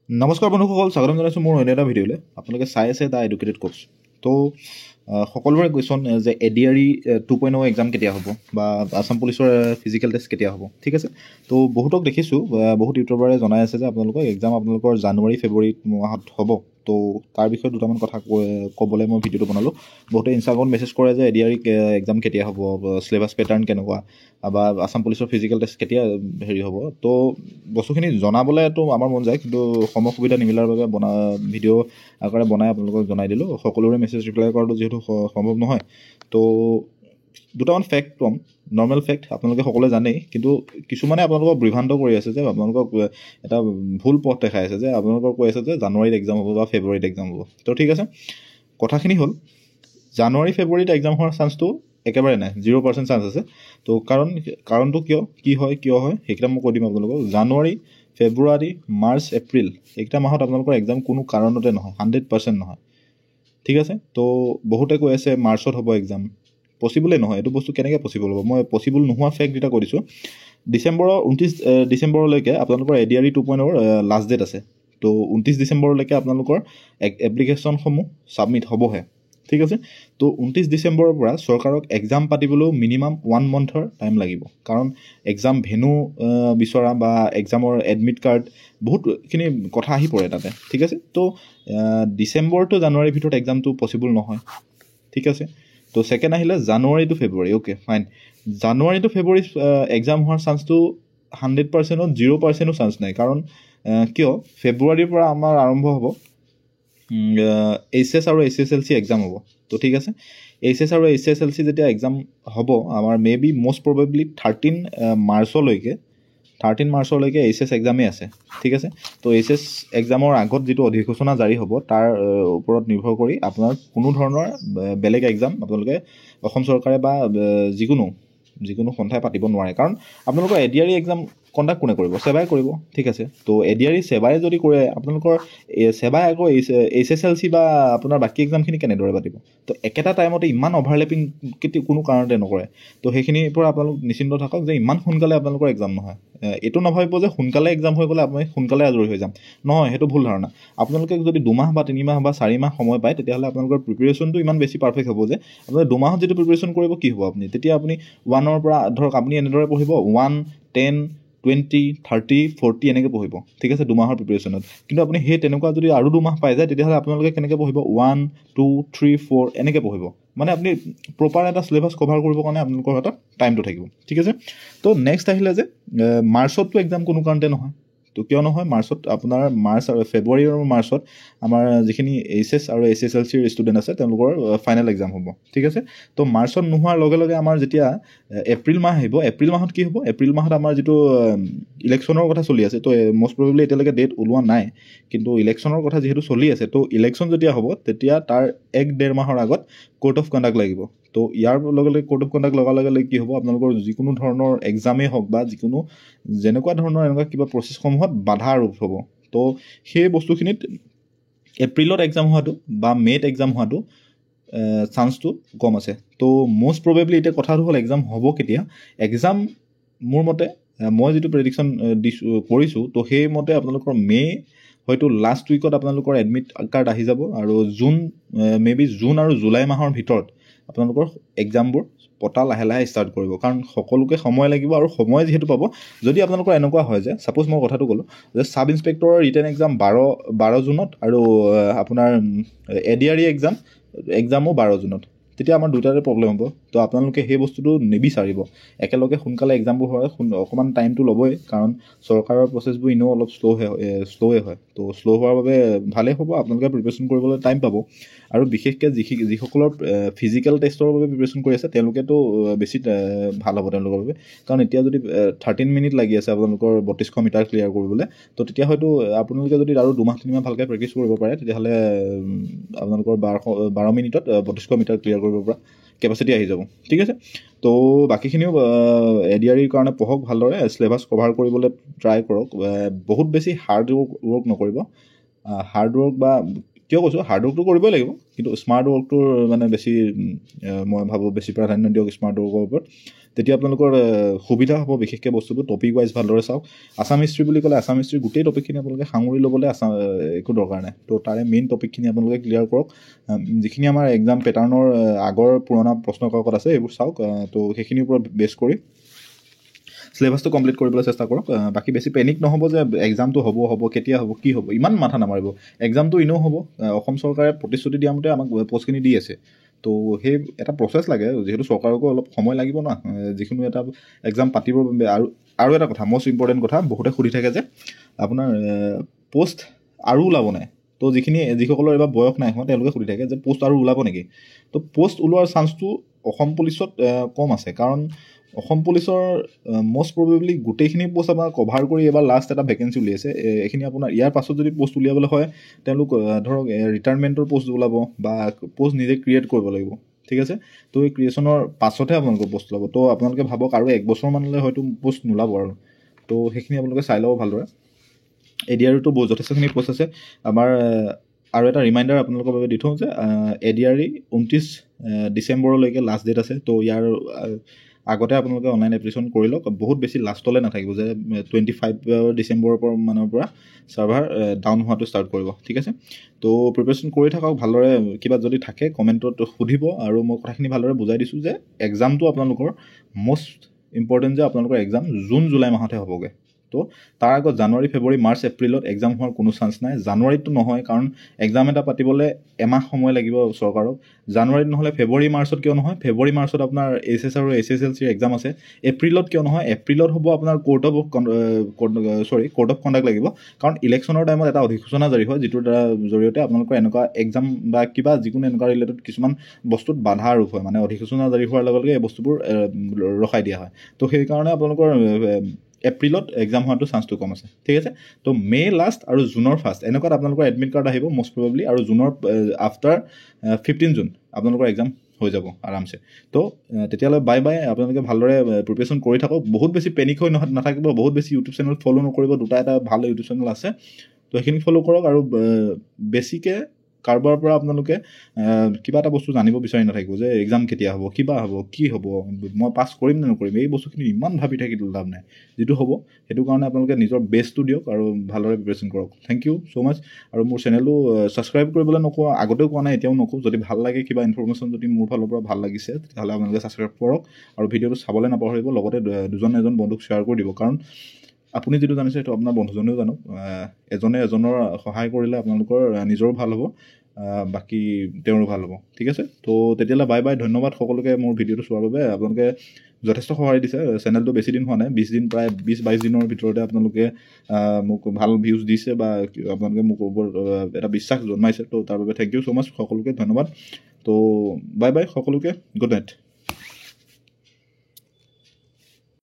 নমস্কাৰ বন্ধুসকল, স্বাগতম জনাইছোঁ মোৰ অন্য এটা ভিডিঅ'লৈ। আপোনালোকে চাই আছে the educated coach. তো সকলোৰে কুৱেশ্যন যে এডিআৰই 2.0 এক্সাম কেতিয়া হ'ব বা আছাম পুলিচৰ ফিজিকেল টেষ্ট কেতিয়া হ'ব। ঠিক আছে, তো বহুতক দেখিছোঁ, বহুত ইউটিউবাৰে জনাই আছে যে আপোনালোকৰ এক্সাম আপোনালোকৰ জানুৱাৰী ফেব্ৰুৱাৰী মাহত হ'ব। তো তাৰ বিষয়ে দুটামান কথা ক'বলৈ মই ভিডিঅ'টো বনালোঁ। বহুতে ইনষ্টাগ্ৰামত মেছেজ কৰে যে এডিআৰই এক্সাম কেতিয়া হ'ব, চিলেবাছ পেটাৰ্ণ কেনেকুৱা বা আছাম পুলিচৰ ফিজিকেল টেষ্ট কেতিয়া হেৰি হ'ব। তো বস্তুখিনি জনাবলৈতো আমাৰ মন যায়, কিন্তু সময় সুবিধা নিমিলাৰ বাবে ভিডিঅ' আকাৰে বনাই আপোনালোকক জনাই দিলোঁ। সকলোৰে মেছেজ ৰিপ্লাই কৰাটো যিহেতু সম্ভৱ নহয়। তো দুটামান ফেক্ট ক'ম, নৰ্মেল ফেক্ট আপোনালোকে সকলোৱে জানেই, কিন্তু কিছুমানে আপোনালোকক বিভ্ৰান্ত কৰি আছে যে আপোনালোকক এটা ভুল পথ দেখাই আছে যে আপোনালোকক কৈ আছে যে জানুৱাৰীত এক্সাম হ'ব বা ফেব্ৰুৱাৰীত এক্সাম হ'ব। তো ঠিক আছে, কথাখিনি হ'ল জানুৱাৰী ফেব্ৰুৱাৰীত এক্সাম হোৱাৰ চান্সটো একেবাৰে নাই, 0% চান্স আছে। তো কাৰণটো কিয় কি হয়, কিয় হয় সেইকেইটা মই কৈ দিম আপোনালোকক। জানুৱাৰী, ফেব্ৰুৱাৰী, মাৰ্চ, এপ্ৰিল এইকেইটা মাহত আপোনালোকৰ এক্সাম কোনো কাৰণতে নহয়, 100% নহয়। ঠিক আছে, তো বহুতে কৈ আছে মাৰ্চত হ'ব এক্সাম, পচিবলেই নহয়। এইটো বস্তু কেনেকৈ পচিবল হ'ব? মই পচিবল নোহোৱা ফেক্ট দুটা কৈ দিছোঁ। ডিচেম্বৰৰ 29 ডিচেম্বৰলৈকে আপোনালোকৰ এডিআৰই 2.0ৰ লাষ্ট ডেট আছে। তো 29 ডিচেম্বৰলৈকে আপোনালোকৰ এপ্লিকেশ্যনসমূহ ছাবমিট হ'বহে। ঠিক আছে, তো 29 ডিচেম্বৰৰ পৰা চৰকাৰক এক্সাম পাতিবলৈও মিনিমাম 1 মন্থৰ টাইম লাগিব, কাৰণ এক্সাম ভেনু বিচৰা বা এক্সামৰ এডমিট কাৰ্ড বহুতখিনি কথা আহি পৰে তাতে। ঠিক আছে, তো ডিচেম্বৰ টু জানুৱাৰীৰ ভিতৰত এক্সামটো পচিবল নহয়। ঠিক আছে, তো ছেকেণ্ড আহিলে জানুৱাৰী টু ফেব্ৰুৱাৰী। অ'কে ফাইন, জানুৱাৰী টু ফেব্ৰুৱাৰী এক্সাম হোৱাৰ চান্সটো 100%ত 0%ও চান্স নাই। কাৰণ কিয়, ফেব্ৰুৱাৰীৰ পৰা আমাৰ আৰম্ভ হ'ব এইচ এছ আৰু এইচএছএলচি এক্সাম হ'ব। তো ঠিক আছে, এইচ এছ আৰু এইচএছএলচি যেতিয়া এক্সাম হ'ব আমাৰ মে বি মষ্ট প্ৰবেবলি 13 মাৰ্চলৈকে এইচ এছ এক্সামেই আছে। ঠিক আছে, তো এইচ এছ এক্সামৰ আগত যিটো অধিসূচনা জাৰি হ'ব তাৰ ওপৰত নিৰ্ভৰ কৰি আপোনাৰ কোনো ধৰণৰ বেলেগ এক্সাম আপোনালোকে অসম চৰকাৰে বা যিকোনো সন্থাই পাতিব নোৱাৰে। কাৰণ আপোনালোকৰ এডিআৰই এক্সাম কণ্ডাক্ট কোনে কৰিব? ছেবাই কৰিব। ঠিক আছে, তো এডিআৰই ছেবাই যদি কৰে, আপোনালোকৰ ছেবাই আকৌ এইচএছএলচি বা আপোনাৰ বাকী এক্সামখিনি কেনেদৰে পাতিব? তো একেটা টাইমতে ইমান অভাৰলেপিং কেতিয়া কোনো কাৰণতে নকৰে। তো সেইখিনিৰ পৰা আপোনালোক নিশ্চিন্ত থাকক যে ইমান সোনকালে আপোনালোকৰ এক্সাম নহয়। এইটো নাভাবিব যে সোনকালে এক্সাম হৈ গ'লে আপুনি সোনকালে আজৰি হৈ যাম, নহয়, সেইটো ভুল ধাৰণা। আপোনালোকে যদি 2 মাহ বা 3 মাহ বা 4 মাহ সময় পায়, তেতিয়াহ'লে আপোনালোকৰ প্ৰিপেৰেশ্যনটো ইমান বেছি পাৰফেক্ট হ'ব যে আপোনালোকে 2 মাহত যিটো প্ৰিপেৰেশ্যন কৰিব কি হ'ব, আপুনি তেতিয়া আপুনি 1ৰ পৰা ধৰক আপুনি এনেদৰে পঢ়িব 1, 10, 20, 30, 40 এনেকৈ পঢ়িব। ঠিক আছে, 2 মাহৰ প্ৰিপেৰেশ্যনত। কিন্তু আপুনি সেই তেনেকুৱা যদি আৰু 2 মাহ পাই যায়, তেতিয়াহ'লে আপোনালোকে কেনেকৈ পঢ়িব? 1, 2, 3, 4 এনেকৈ পঢ়িব। মানে আপুনি প্ৰপাৰ এটা চিলেবাছ কভাৰ কৰিবৰ কাৰণে আপোনালোকৰ হাতত টাইমটো থাকিব। ঠিক আছে, তো নেক্সট আহিলে যে মাৰ্চততো এক্সাম কোনো কাৰণতে নহয়। তো কিয় নহয়? মাৰ্চত আপোনাৰ মাৰ্চ আৰু ফেব্ৰুৱাৰী আৰু মাৰ্চত আমাৰ যিখিনি এইচ এছ আৰু এইচএছএলচিৰ ষ্টুডেণ্ট আছে তেওঁলোকৰ ফাইনেল এক্সাম হ'ব। ঠিক আছে, তো মাৰ্চত নোহোৱাৰ লগে লগে আমাৰ যেতিয়া এপ্ৰিল মাহ আহিব, এপ্ৰিল মাহত কি হ'ব? এপ্ৰিল মাহত আমাৰ যিটো ইলেকশ্যনৰ কথা চলি আছে, তো মষ্ট প্ৰবেবলি এতিয়ালৈকে ডেট ওলোৱা নাই, কিন্তু ইলেকশ্যনৰ কথা যিহেতু চলি আছে, তো ইলেকশ্যন যেতিয়া হ'ব তেতিয়া তাৰ 1-1.5 মাহৰ আগত কোৰ্ট অফ কণ্ডাক্ট লাগিব। তো ইয়াৰ লগে লগে কোৰ্ট অফ কণ্ডাক্ট লগাৰ লগে লগে কি হ'ব, আপোনালোকৰ যিকোনো ধৰণৰ এক্সামেই হওক বা যিকোনো যেনেকুৱা ধৰণৰ এনেকুৱা কিবা প্ৰচেছসমূহত বাধা আৰোপ হ'ব। তো সেই বস্তুখিনিত এপ্ৰিলত এক্সাম হোৱাটো বা মে'ত এক্সাম হোৱাটো চান্সটো কম আছে। তো মষ্ট প্ৰবেবলি এতিয়া কথাটো হ'ল এক্সাম হ'ব কেতিয়া? এক্সাম মোৰ মতে মই যিটো প্ৰেডিকশ্যন দিছোঁ কৰিছোঁ, তো সেইমতে আপোনালোকৰ মে' হয়তো লাষ্ট উইকত আপোনালোকৰ এডমিট কাৰ্ড আহি যাব আৰু জুন মে বি জুন আৰু জুলাই মাহৰ ভিতৰত আপোনালোকৰ এক্সামবোৰ পতা লাহে লাহে ষ্টাৰ্ট কৰিব। কাৰণ সকলোকে সময় লাগিব আৰু সময় যিহেতু পাব, যদি আপোনালোকৰ এনেকুৱা হয় যে ছাপ'জ মই কথাটো ক'লোঁ যে ছাব ইনস্পেক্টৰৰ ৰিটেন এক্সাম 12 জুনত আৰু আপোনাৰ এডিআৰই এক্সামো 12 জুনত, তেতিয়া আমাৰ দুটাৰে প্ৰব্লেম হ'ব। তো আপোনালোকে সেই বস্তুটো নিবিচাৰিব, একেলগে সোনকালে এক্সামবোৰ হয়, অকণমান টাইমটো ল'বই, কাৰণ চৰকাৰৰ প্ৰচেছবোৰ এনেও অলপ শ্ল'ৱে হয়। তো শ্ল' হোৱাৰ বাবে ভালেই হ'ব, আপোনালোকে প্ৰিপেৰেশ্যন কৰিবলৈ টাইম পাব। আৰু বিশেষকৈ যিসকলৰ ফিজিকেল টেষ্টৰ বাবে প্ৰিপেৰেশ্যন কৰি আছে তেওঁলোকেতো বেছি ভাল হ'ব তেওঁলোকৰ বাবে, কাৰণ এতিয়া যদি 13 মিনিট লাগি আছে আপোনালোকৰ 3200 মিটাৰ ক্লিয়াৰ কৰিবলৈ, তো তেতিয়া হয়তো আপোনালোকে যদি আৰু 2 মাহ 3 মাহ ভালকৈ প্ৰেক্টিছ কৰিব পাৰে, তেতিয়াহ'লে আপোনালোকৰ 12 মিনিটত 3200 মিটাৰ ক্লিয়াৰ কৰিব পৰা কেপাচিটি আহি যাব। ঠিক আছে, তো বাকীখিনিও এডিআৰইৰ কাৰণে পঢ়ক ভালদৰে, চিলেবাছ কভাৰ কৰিবলৈ ট্ৰাই কৰক, বহুত বেছি হাৰ্ড ৱৰ্ক নকৰিব। হাৰ্ড ৱৰ্ক বা কিয় কৈছোঁ, হাৰ্ড ৱৰ্কটো কৰিবই লাগিব, কিন্তু স্মাৰ্ট ৱৰ্কটোৰ মানে বেছি মই ভাবোঁ বেছি প্ৰাধান্য দিয়ক স্মাৰ্ট ৱৰ্কৰ ওপৰত, তেতিয়া আপোনালোকৰ সুবিধা হ'ব। বিশেষকৈ বস্তুবোৰ টপিক ৱাইজ ভালদৰে চাওক। আছাম হিষ্ট্ৰী বুলি ক'লে আছাম হিষ্ট্ৰীৰ গোটেই টপিকখিনি আপোনালোকে সাঙুৰি ল'বলৈ একো দৰকাৰ নাই। তো তাৰে মেইন টপিকখিনি আপোনালোকে ক্লিয়াৰ কৰক। যিখিনি আমাৰ এক্সাম পেটাৰ্ণৰ আগৰ পুৰণা প্ৰশ্ন কাকত আছে এইবোৰ চাওক। তো সেইখিনিৰ ওপৰত বেছ কৰি চিলেবাছটো কমপ্লিট কৰিবলৈ চেষ্টা কৰক। বাকী বেছি পেনিক নহ'ব যে এক্সামটো হ'ব হ'ব কেতিয়া হ'ব কি হ'ব, ইমান মাথা নামাৰিব। এক্সামটো এনেও হ'ব, অসম চৰকাৰে প্ৰতিশ্ৰুতি দিয়া মতে আমাক পষ্টখিনি দি আছে। তো সেই এটা প্ৰচেছ লাগে, যিহেতু চৰকাৰকো অলপ সময় লাগিব ন যিকোনো এটা এক্সাম পাতিবৰ বাবে। আৰু এটা কথা মষ্ট ইম্পৰ্টেণ্ট কথা, বহুতে সুধি থাকে যে আপোনাৰ পষ্ট আৰু ওলাব নাই। তো যিসকলৰ এইবাৰ বয়স নাই হোৱা তেওঁলোকে সুধি থাকে যে পষ্ট আৰু ওলাব নেকি। তো পষ্ট ওলোৱাৰ চান্সটো অসম পুলিচত কম আছে, কাৰণ অসম পুলিচৰ মষ্ট প্ৰবেবলি গোটেইখিনি পষ্ট আপোনাৰ কভাৰ কৰি এইবাৰ লাষ্ট এটা ভেকেঞ্চি উলিয়াইছে। এইখিনি আপোনাৰ ইয়াৰ পাছত যদি পষ্ট উলিয়াবলৈ হয়, তেওঁলোক ধৰক ৰিটায়াৰমেণ্টৰ পষ্ট ওলাব বা পষ্ট নিজে ক্ৰিয়েট কৰিব লাগিব, ঠিক আছে। তো এই ক্ৰিয়েশ্যনৰ পাছতহে আপোনালোকৰ পষ্ট ওলাব। তো আপোনালোকে ভাবক আৰু এক বছৰমানলৈ হয়তো পষ্ট নোলাব আৰু। তো সেইখিনি আপোনালোকে চাই ল'ব ভালদৰে। এ ডি আৰ ইটো যথেষ্টখিনি পষ্ট আছে আমাৰ। আৰু এটা ৰিমাইণ্ডাৰ আপোনালোকৰ বাবে দি থওঁ যে এ ডি আৰ ই 29 ডিচেম্বৰলৈকে লাষ্ট ডেট আছে। তো ইয়াৰ আগতে আপোনালোকে অনলাইন এপ্লিকেশ্যন কৰি লওক, বহুত বেছি লাষ্টলৈ নাথাকিব যে 25 ডিচেম্বৰৰ পৰা মানৰ পৰা ছাৰ্ভাৰ ডাউন হোৱাটো ষ্টাৰ্ট কৰিব, ঠিক আছে। তো প্ৰিপেৰেশ্যন কৰি থাকক ভালদৰে, কিবা যদি থাকে কমেণ্টত সুধিব। আৰু মই কথাখিনি ভালদৰে বুজাই দিছোঁ যে এক্সামটো আপোনালোকৰ মষ্ট ইম্পৰ্টেণ্ট, যে আপোনালোকৰ এক্সাম জুন জুলাই মাহতহে হ'বগৈ। তো তাৰ আগত জানুৱাৰী ফেব্ৰুৱাৰী মাৰ্চ এপ্ৰিলত এক্সাম হোৱাৰ কোনো চান্স নাই। জানুৱাৰীততো নহয়, কাৰণ এক্সাম এটা পাতিবলৈ এমাহ সময় লাগিব চৰকাৰক। জানুৱাৰীত নহ'লে ফেব্ৰুৱাৰী মাৰ্চত কিয় নহয়, ফেব্ৰুৱাৰী মাৰ্চত আপোনাৰ এইচ এছ আৰু এইচ এছ এল চিৰ এক্সাম আছে। এপ্ৰিলত কিয় নহয়, এপ্ৰিলত হ'ব আপোনাৰ কোৰ্ট অফ কণ্ডাক্ট লাগিব, কাৰণ ইলেকশ্যনৰ টাইমত এটা অধিসূচনা জাৰি হয় যিটোৰ দ্বাৰা জৰিয়তে আপোনালোকৰ এনেকুৱা এক্সাম বা কিবা যিকোনো এনেকুৱা ৰিলেটেড কিছুমান বস্তুত বাধা আৰোপ হয়, মানে অধিসূচনা জাৰি হোৱাৰ লগে লগে এই বস্তুবোৰ ৰখাই দিয়া হয়। তো সেইকাৰণে আপোনালোকৰ এপ্ৰিলত এক্সাম হোৱাটো চান্সটো কম আছে, ঠিক আছে। তো মে' লাষ্ট আৰু জুনৰ ফাৰ্ষ্ট এনেকুৱাত আপোনালোকৰ এডমিট কাৰ্ড আহিব মষ্ট প্ৰবেবলি, আৰু জুনৰ আফটাৰ 15 জুন আপোনালোকৰ এক্সাম হৈ যাব আৰামছে। তো তেতিয়াহ'লে বাই বাই, আপোনালোকে ভালদৰে প্ৰিপেৰেশ্যন কৰি থাকক, বহুত বেছি পেনিক হৈ নাথাকিব, বহুত বেছি ইউটিউব চেনেল ফ'ল' নকৰিব, দুটা এটা ভাল ইউটিউব চেনেল আছে তো সেইখিনি ফ'ল' কৰক। আৰু বেছিকৈ কাৰোবাৰ পৰা আপোনালোকে কিবা এটা বস্তু জানিব বিচাৰি নাথাকিব যে এক্সাম কেতিয়া হ'ব, কিবা হ'ব, কি হ'ব, মই পাছ কৰিম নে নকৰিম, এই বস্তুখিনি ইমান ভাবি থাকি লাভ নাই। যিটো হ'ব সেইটো কাৰণে আপোনালোকে নিজৰ বেষ্টটো দিয়ক আৰু ভালদৰে প্ৰিপেৰেশ্যন কৰক। Thank you so মাছ। আৰু মোৰ চেনেলটো ছাবস্ক্ৰাইব কৰিবলৈ নকওঁ, আগতেও কোৱা নাই, এতিয়াও নকওঁ। যদি ভাল লাগে কিবা ইনফৰমেশ্যন যদি মোৰ ফালৰ পৰা ভাল লাগিছে তেতিয়াহ'লে আপোনালোকে ছাবস্ক্ৰাইব কৰক আৰু ভিডিঅ'টো চাবলৈ নাপাহৰিব, লগতে দুজন এজন বন্ধুক শ্বেয়াৰ কৰি দিব, কাৰণ আপুনি যিটো জানিছে সেইটো আপোনাৰ বন্ধুজনেও জানক। এজনে এজনৰ সহায় কৰিলে আপোনালোকৰ নিজৰো ভাল হ'ব, বাকী তেওঁৰো ভাল হ'ব, ঠিক আছে। তো তেতিয়াহ'লে বাই বাই, ধন্যবাদ সকলোকে মোৰ ভিডিঅ'টো চোৱাৰ বাবে। আপোনালোকে যথেষ্ট সঁহাৰি দিছে, চেনেলটো বেছি দিন হোৱা নাই, 20 দিন, প্ৰায় 20-22 দিনৰ ভিতৰতে আপোনালোকে মোক ভাল ভিউজ দিছে বা আপোনালোকে মোক ওপৰত এটা বিশ্বাস জন্মাইছে। তো তাৰ বাবে thank you so মাছ সকলোকে, ধন্যবাদ। তো বাই বাই সকলোকে, গুড নাইট।